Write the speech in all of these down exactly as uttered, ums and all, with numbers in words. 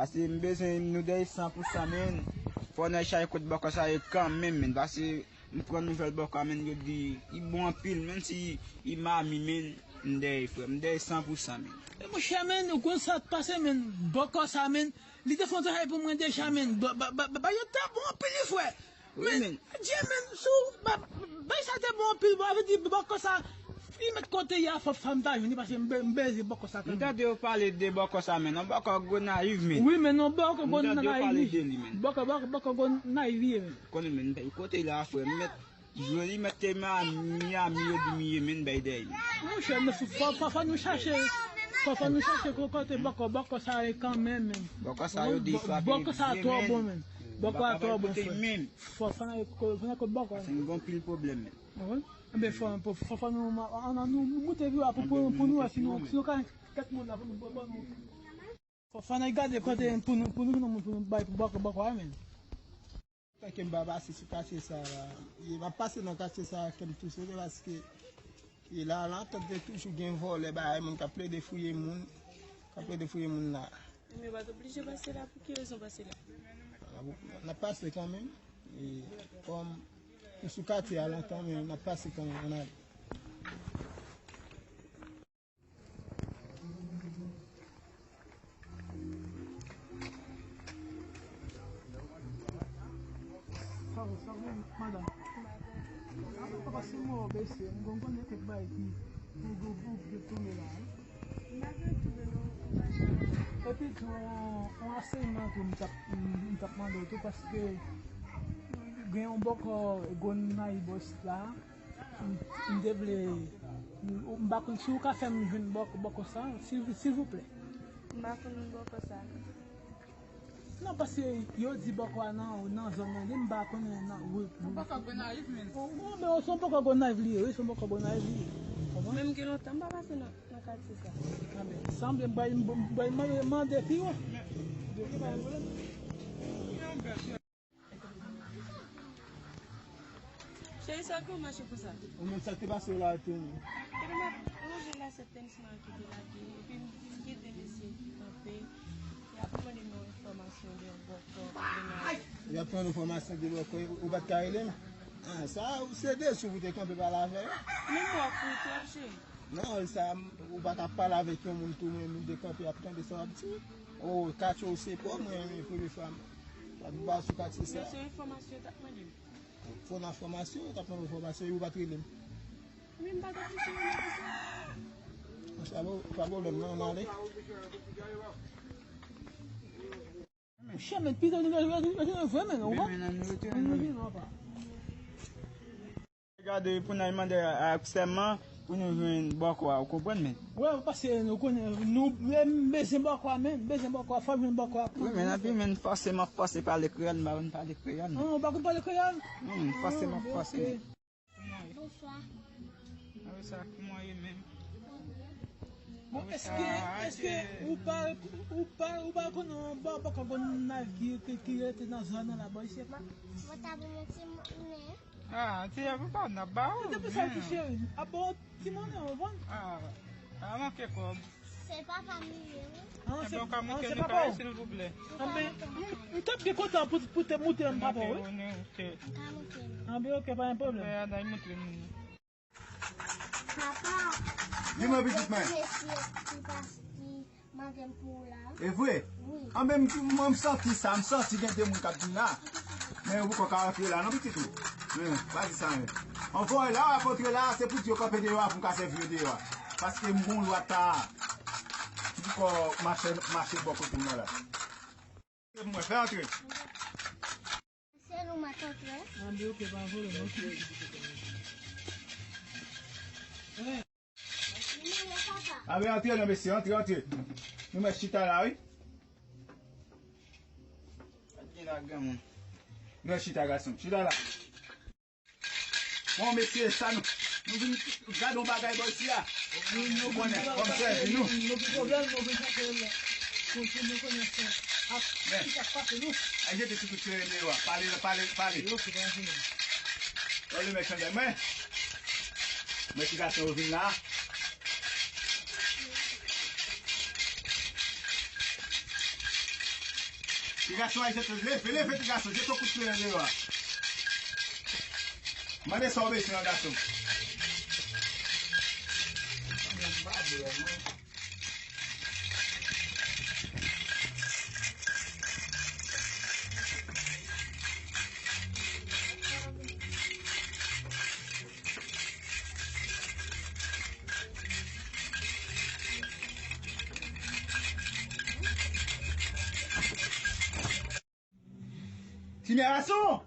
Paske m bezwen nou dèyè san pou san, men. Fò n al chache kot bòkò sa ye kanmenm, men. Paske m pran nouvèl bòkò a, men, yo di li bon anpil, menm si li mami, men, m dèyè, frè, m dèyè san pou san, men. E monchè, men, ou konn sa k pase, men, bòkò sa, men, li te fè yon travay pou mwen deja, men, ba, ba, ba, ba, bagay yo ta bon anpil, wi, frè. Wi, men, men. Dye, men, sou, ba, bay sa te bon anpil, bon, sa vle di, bòkò sa, li met kote ya, fò, fò m ta jwenn li, paske m be-, m bezwen bòkò sa, men. M tande yo pale de bòkò sa, men, yon bòkò Gonayiv, men. Wi, men, yon bòkò Gonayiv. M tande yo pale de li, men. Bòkò, bòkò, bòkò Gonayiv, men. Konnen, men, kote la, frè, m met Joli mèt te Miami, yo di m ye, men bay dèyè li. Monchè, men fò, fò, fò, fò nou chache, fò, fò nou chache ko-, kote bòkò, bòkò sa ye kanmenm, men. Bòkò sa yo di frape byen, men. Bòkò sa twò bon, men. Bòkò a twò bon, frè. Fò, fò n al ko-, fò n al kot bòkò. Paske nou gen anpil pwoblèm, men. Wi. Enben, fò, fò, fò, fò nou, an, an, nou, nou moute pi ba pou, pou, pou nou wè si nou, si nou ka kèk moun la pou nou, pou, pou nou. Fò, fò n al gade kote pou nou, pou nou jwenn moun pou nou bay pou bòkò, bòkò a, men. Tanke m pa pase sou katye sa la, e m ap pase nan katye sa a, kè m tou sere, paske e la, lantant te toujou gen vòlè, bagay, moun k ap plede fouye moun, k ap plede fouye moun la. Men yo pa t oblije pase la, pou ki rezon pase la? N ap pase kanmenm, e kòm nou sou katye a lontan, men n ap pase kanmenm, ann ale. Sa va, sa va, madanm? Avan pa pase mwen bese, m konn konnen kèk bagay ki pou, pou, pou, pou tonbe la, wi. Epi tou, yon, yon ansèyman tou m t ap, m, m t ap mande w tou, paske gen yon bòkò Gonayiv la, M, m te vle, m, m pa konn si w ka fè m jwenn bòk-, bòkò sa, silv-, silvouplè. M pa konn jwenn bòkò sa. Non, paske yo di bòkò a nan, nan zòn nan, li m pa konnen nan, wi. Yon bòkò Gonayiv, men. O, o, men se yon bòkò Gonayiv li ye, wi, se yon bòkò Gonayiv li ye. Konprann? Men m gen lontan m pa pase nan, nan katye sa. A ben, sanble m bay, m bay mande, mande pi wo. Cheri, sa k ap mache konsa? Ou menm, sa k te pase w la, Tony? Kote m ap lonje la, se tenis mwen ki te lage, epi m gen de mesye ki kanpe, y ap mande m yon enfòmasyon de yon bòkò, de nan. Y ap pran enfòmasyon de bòkò, ou pa t ka rele m? Ah, sa, se de sou pou te kanpe pale avè yo. Men m wè w koute, cheri. Non, sa, ou pa ka pale avèk yon moun tou, men moun te kanpe ap tande sa w ap di. O, katye w se pa w, mwen, men premye fwa m ap ba sou katye sa. Men se enfòmasyon yo t ap mande m. Fò nan fòmasyon, yo t ap mande enfòmasyon, yo pa t rele m. Men m pa t ap touche yo nan sa. Monchè, pa pwoblèm, non, ann ale. Monchè, men pito nou retounen vre, men, ou konprann? Men, men, nou retounen, non. Gade, pou n al mande ak sèman, pou nou jwenn bòkò a, ou konprann, men? Wi, paske nou konnen, nou, men, m bezwen bòkò a, men, m bezwen bòkò a, fò m jwenn bòkò a. Wi, men, anpi, men, fòse, m ap fòse pale kreyòl, m pa konn pale kreyòl, non. Ah, ou pa konn pale kreyòl? Non, m fòse, m ap fòse. Bonswa. Kòman w ye menm? Bon, èske, èske ou pa, ou pa, ou pa konnen yon bò, bòkò Gonayiv ki, ki, ki rete nan zòn nan la, bò isit la? Mwen ta pou yon ti monnen. Ah, ti monnen, n ap ba ou. Se te pou sa ki cheri. A bon, ti monnen, ou konprann? Ah, pa manke kòb. Se papa m li ye, wi. Ah, se, ah, se papa w? Silvouplè. Ah, men, m, m t ap byen kontan pou, pou te moute m papa w, wi. Ah, ben, ok, pa gen pwoblèm. Papa, di mwen, pitit mwen. Mesye ki pas-, ki mande m pou w la. E vre? Wi. Ah, men m, m, m santi sa, m santi gen de moun k ap vin la. Men ou poko ka rantre la, non, pitit ou. Men, pa di sa, men. Anvan la, w ap antre la, se pou di yo kanpe deyò a, pou m ka sèvi yo deyò a. Paske m gon lwa ta. Ti kò mache, mache bò kote m nan la. Mwen fè antre. Se nou mèt antre. Anbe oke, pa vole, non. Anbe antre non, mesye, antre, antre. Nou mèt chita la, wi. Antre la, granmoun. Nou mèt chita, gason. Chita la. Bon, mesye, sa nou, nou vin gade yon bagay bò isi a. Nou konnen, kòm sèvi nou. Nou gen pwoblèm, nou vin chache kote nou konnen se ap, men, ki sa k pase nou. Ay, jete ti kout sere deyò a. Pale, pale, pale. Yo, se pa yon pwoblèm. Yo, li mèt chandèl mwen. Mwen ti gason yo vin la. Ti gason a jete, leve, leve ti gason, jete yon kout pye deyò a. Mande sa w bezwen an gason. Ti gason!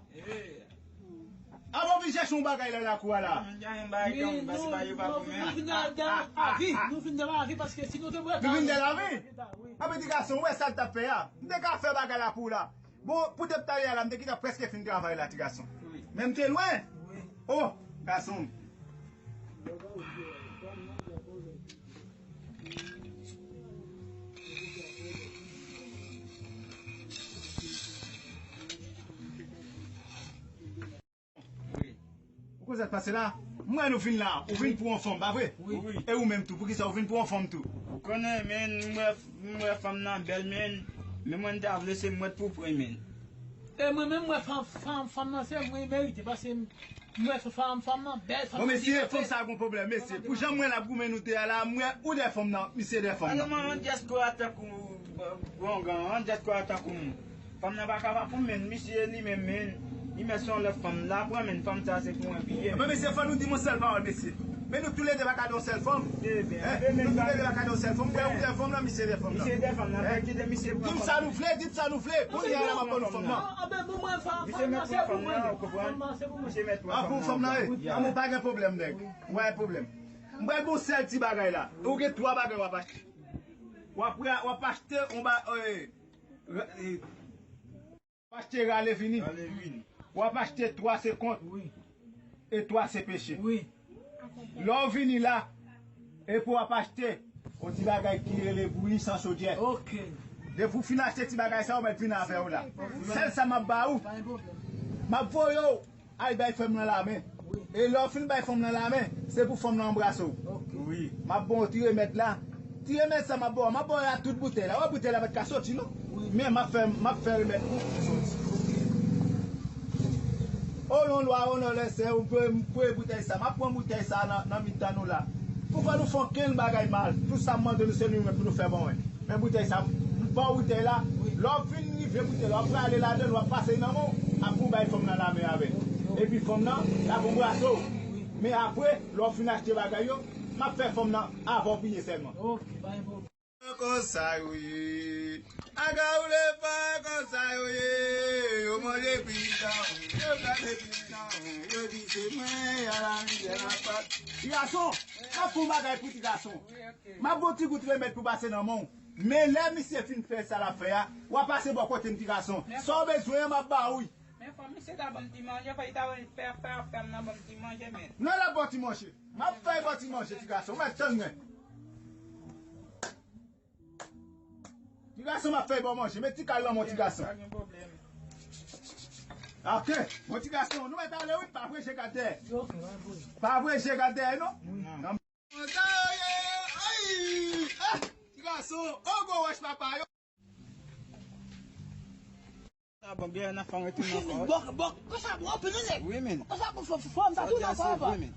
Avan w vin chèche yon bagay nan lakou a la. Mwen gen yon bagay, mwen pase pa yo pa pou mwen. Nou vin nan, nan lavi, nou vin nan lavi paske si nou te prepare. Nou vin nan lavi? Wi. Ape ti gason, ou wè sa l t ap fè a? M te ka fè bagay la pou ou la. Bon, pou depi talè a la, m te gentan prèske fin travay la, ti gason. Wi. Men m te lwen. Wi. Oh, gason. Ou konn sa k pase la? M wè nou vin la, ou vin pou yon fanm, pa vre? Wi. E ou menm tou, poukisa ou vin pou yon fanm tou? Ou konnen, men, m wè, m wè fanm nan bèl, men, men mwen ta vle se mwen pou pran, men. E mwen menm, m wè fanm, fanm, fanm nan se mwen merite, paske m, m wè fanm, fanm nan bèl, fanm nan. Bon, mesye, fanm sa gon pwoblèm, mesye. Pou jan m wè l ap goumen nou te a la, m wè ou dèyè fanm nan, misye dèyè fanm nan. An dyaspora tankou, bon, an dyaspora tankou m. Fanm nan pa ka pa pou m, men misye li menm, men li mèt se yon lòt fanm la pran, men fanm sa se pou mwen piye. Men mesye, fò nou di m yon sèl pawòl, mesye. Men nou toulède pa ka de yon sèl fanm. Hein? Nou toulède pa ka de yon sèl fanm. Ou dèyè fanm nan, misye dèyè fanm nan. Misye dèyè fanm nan. Hein? Kite misye pran fanm nan. Di m sa nou vle, di m sa nou vle. Kounye a la m ap ban nou fanm nan. Misye mèt pran fanm nan, ou konprann? Misye mèt pran fanm nan. A, pou fanm nan, wi. A, bon, pa gen pwoblèm, nèg. Pa gen pwoblèm. M pral ba w sèl ti bagay la. Ou gen twa bagay w ap achte. W ap, w ap achte yon ba, eh, eh, w ap achte rale vini. Rale vini. W ap achte twa se kont. Wi. E twa se peche. Wi. Lè w vini la, epi w ap achte yon ti bagay ki rele bouyi san chodyè. Ok. Depi w fin achte ti bagay sa, w mèt vin avè w la. Sèl sa m ap ba ou. Pa gen pwoblèm. M ap voye w al bay fanm nan lamen. Wi. E lè w fin bay fanm nan lamen, se pou fanm nan anbrase w. Ok. Wi. M ap ba w ti remèd la. Ti remèd sa m ap ba w, m ap ba w a tout boutèy la. Wè boutèy la pa t ka soti non. Wi. Men m ap fè, m ap fè remèd pou soti. O non lwa, o non lè sè, ou voye, voye boutèy sa. M ap pran boutèy sa nan, nan mitan nou la. Pou fè nou fè okenn bagay mal. Tout sa m mande nou se nou menm pou nou fè ban mwen. Men boutèy sa, m ba w boutèy la. Wi. Lè w fin rive boutèy la, w ap prale ladan l, w ap pase nan men w, apre w bay fanm nan lamen avè l. Epi fanm nan, l ap anbrase w. Wi. Men apre, lè w fin achte bagay yo, m ap fè fanm nan avè w piye sèlman. Ok, pa gen pwoblèm. Konsa yo ye. Aga ou le fè konsa yo ye. Yo manje pikan, yo gade pikan, yo di se mwen, a la mizè nan pat. Ti gason, m ap fè yon bagay pou ti gason. M ap ba w ti gout remèd pou pase nan men w. Men lè misye fin fè sa l ap fè a, w a pase bò kote m ti gason. Sa w bezwen an, m ap ba ou l. Men fò misye ta ban m ti manje, fò li ta fè, fè, fè m nan ban m ti manje, men. Non, l ap ba w ti manje. M ap fè ba w ti manje, ti gason. Ou mèt tann mwen. Ti gason, m ap fè ba w manje. Met ti kal nan men w, ti gason. Pa gen pwoblèm. Ok. Bon, ti gason, nou mèt ale, wi. Pa vre, je gade. Pa vre, je gade, non? Non. Konsa yo ye, ay! Ah! Ti gason, o gwo wòch papa yo. Sa bon, byen, nan fanm retounen ankò. Bòk, bòk, konsa bon, anpil wi nèg. Wi, men. Konsa bon, fò, fò, fò, m ta tounen ankò, wi, men.